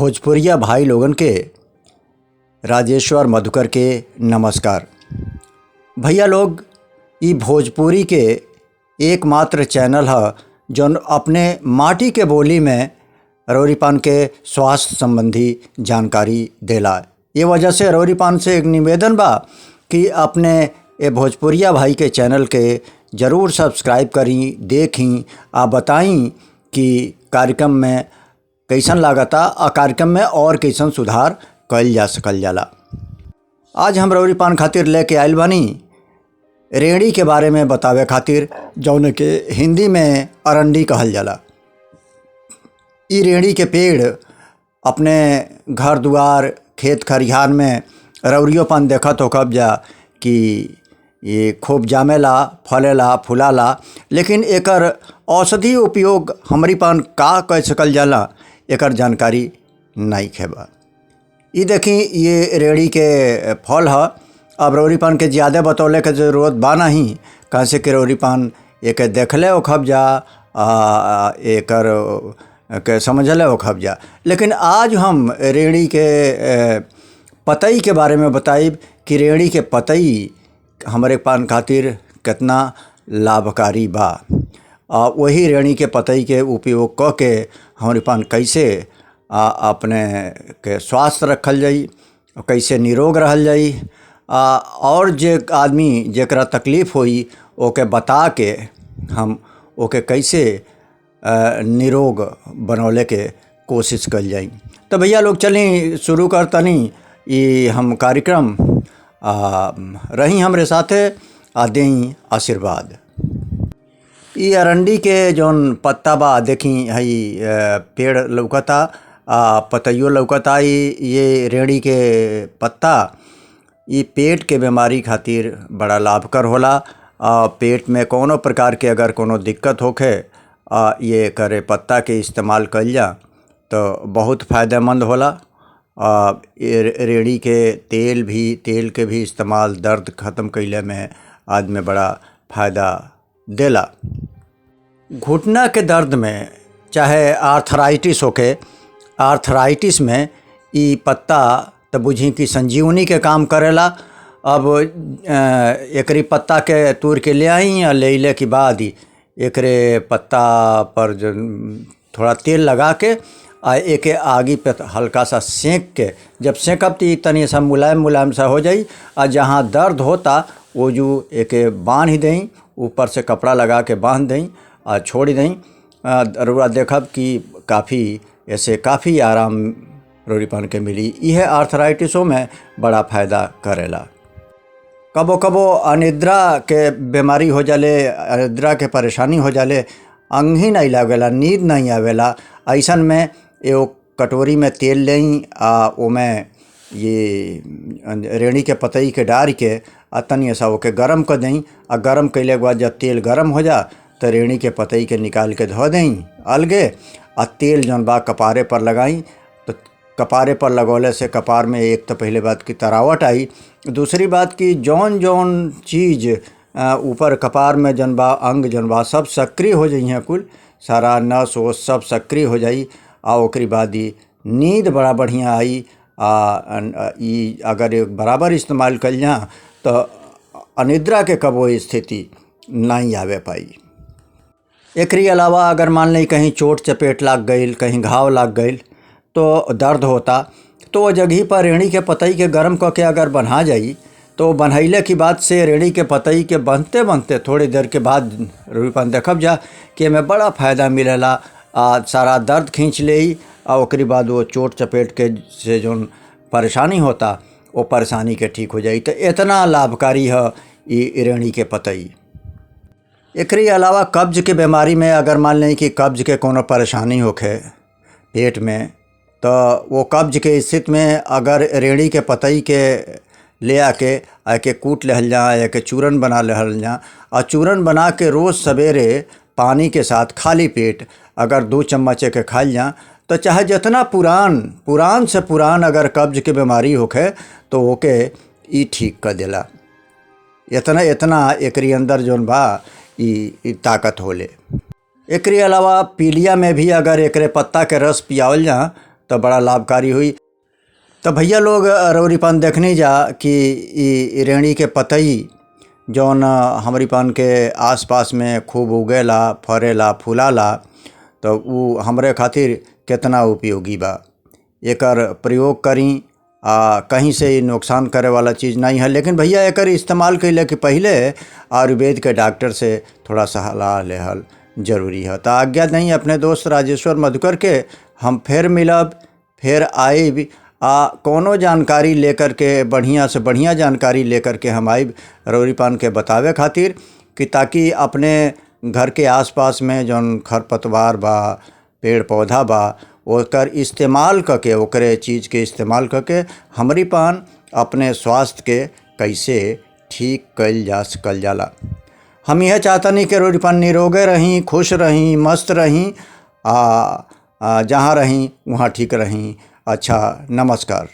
भोजपुरिया भाई लोगन के राजेश्वर मधुकर के नमस्कार। भैया लोग, ई भोजपुरी के एकमात्र चैनल ह जौन अपने माटी के बोली में अरौरी पान के स्वास्थ्य संबंधी जानकारी देला। ये वजह से अरौरी पान से एक निवेदन बा कि अपने ए भोजपुरिया भाई के चैनल के ज़रूर सब्सक्राइब करी, देखी आ बताई कि कार्यक्रम में कैसन लागता आ कार्यक्रम में और कैसन सुधार कइल जा सकल जाला। आज हम रौरी पान खातिर लेके आइल बानी रेड़ी के बारे में बतावे खातिर, जौन के हिंदी में अरंडी कहल जाला। ई रेड़ी के पेड़ अपने घर दुआर, खेत खरिहान में रौरियो पान देखत होखब जा कि ये खूब जामेला, फलेला, फुलाला, लेकिन एकर औषधि उपयोग हमरी पान का कह सकल जाला, एकर जानकारी नइखे बा। ई देखी, ये रेड़ी के फल ह। अब रौरी पान के ज़्यादा बतौले के ज़रूरत बा नाही, काहे से कि रौरी पान एके देखले होखब जा, एकर के समझले होखब जा। लेकिन आज हम रेड़ी के पतई के बारे में बताइब कि रेड़ी के पतई हमरे पान खातिर कितना लाभकारी बा, आ वही रेड़ी के पतई के उपयोग क के हमरे पान कैसे अपने के स्वास्थ्य रखल जाई, कैसे निरोग रहल जाई, आ और जे आदमी जेकरा तकलीफ़ होई ओके बता के हम ओके कैसे निरोग बनौले के कोशिश कइल जाई। तो भैया लोग चली शुरू कर तनी ई हम कार्यक्रम। रही हमरे साथे आ देई आशीर्वाद। ई अरंडी के जौन पत्ता बा, देखी हई पेड़ लौकता, पतइयो लौकता। ये रेड़ी के पत्ता ई पेट के बीमारी खातिर बड़ा लाभकर होला। पेट में कोनो प्रकार के अगर कोनो दिक्कत होखे, ये करे पत्ता के इस्तेमाल कइल जा तो बहुत फ़ायदेमंद होला। रेड़ी के तेल भी, तेल के भी इस्तेमाल दर्द ख़त्म कइले में आदमी बड़ा फ़ायदा देला। घुटना के दर्द में चाहे आर्थराइटिस होखे, आर्थराइटिस में ई पत्ता तो बुझी कि संजीवनी के काम करेला। अब एकरी पत्ता के तूर के ले आई आ ले अइले के बाद एकरे पत्ता पर जो थोड़ा तेल लगा के आ एके आगी पे हल्का सा सेक के, जब सेकब त तनी सा मुलायम मुलायम सा हो जाई आ जहाँ दर्द होता वो जो एके बांध देई, ऊपर से कपड़ा लगा के बांध देई आ छोड़ देई। रउआ देखब कि काफ़ी ऐसे काफ़ी आराम रौरी पान के मिली। इहे आर्थराइटिसों में बड़ा फ़ायदा करेला। कबो कबो अनिद्रा के बीमारी हो जाले, अनिद्रा के परेशानी हो जाले, अंगी नहीं लागेला, नींद नहीं आवेला। ऐसन में एगो कटोरी में तेल लेई आ ओमे ये रेड़ी के पतई के डार के आ तनी सा ओके गरम कर देई आ गरम कइले के बाद जब तेल गरम हो जा तो रेड़ी के पतई के निकाल के धो देई अलगे आ तेल जौन बा कपारे पर लगाई। तो कपारे पर लगौले से कपार में एक तो पहले बात की तरावट आई, दूसरी बात की जौन जौन चीज़ ऊपर कपार में जौन बा अंग जौन बा सब सक्रिय हो जाई, कुल सारा नस वस सब सक्रिय हो जाई आ ओकरी बाद ही नींद बड़ा बढ़िया आई। आ ई अगर एक बराबर इस्तेमाल कइल जा तो अनिद्रा के कबो स्थिति नहीं आवे पाई। एकरी अलावा अगर मान ली कहीं चोट चपेट लाग गई, कहीं घाव लाग गई तो दर्द होता, तो वो जगह पर रेड़ी के पतई के गरम करके अगर बन्हा जाई तो बन्हैले की बात से रेड़ी के पतई के बंधते बंधते थोड़ी देर के बाद रौरी पान देखब जा कि एमे बड़ा फ़ायदा मिलेला। आ सारा दर्द खींच लेई आ ओकरी बाद वो चोट चपेट के से जौन परेशानी होता वो परेशानी के ठीक हो जाई। तो इतना लाभकारी है ई रेड़ी के पतई। एकरी अलावा कब्ज के बीमारी में अगर मान लें कि कब्ज के कोनो परेशानी होखे पेट में, तो वो कब्ज के स्थिति में अगर रेड़ी के पतई के ले आके आके कूट लेहल जा, एके चूरन बना लेहल जा और चूरन बना के रोज़ सवेरे पानी के साथ खाली पेट अगर 2 चम्मच एके खाइल जा तो चाहे जितना पुरान पुरान से पुरान अगर कब्ज के बीमारी होखे तो ओके ई ठीक कर देला। इतना इतना एकरी अंदर जौन बा ई ताकत होले। एकरे अलावा पीलिया में भी अगर एकरे पत्ता के रस पियावल जा तो बड़ा लाभकारी हुई। तो भैया लोग, रौरी पान देखनी जा कि ई रेणी के पतई जौन हमरी पान के आसपास में खूब उगेला, फरेला, फुलाला, तो ऊ हमरे खातिर केतना उपयोगी बा। एकर प्रयोग करी, आ कहीं से ई नुकसान करे वाला चीज़ नहीं है। लेकिन भैया एकर इस्तेमाल कइले के पहिले आयुर्वेद के डॉक्टर से थोड़ा सा सलाह लेहल जरूरी है। तो आज्ञा नहीं अपने दोस्त राजेश्वर मधुकर के, हम फिर मिलब, फिर आइब आ कोनो जानकारी लेकर के, बढ़िया से बढ़िया जानकारी लेकर के हम आइब रौरी पान के बतावे खातिर कि ताकि अपने घर के आसपास में जौन खरपतवार बा, पेड़ पौधा बा, ओकर इस्तेमाल करके, ओकरे चीज़ के इस्तेमाल करके हमरी पान अपने स्वास्थ्य के कैसे ठीक कइल जा सकल जाला। हम यह चाहतनी कि रौरी पान निरोगे रहीं, खुश रहीं, मस्त रहीं आ जहाँ रहीं वहाँ ठीक रहीं। अच्छा, नमस्कार।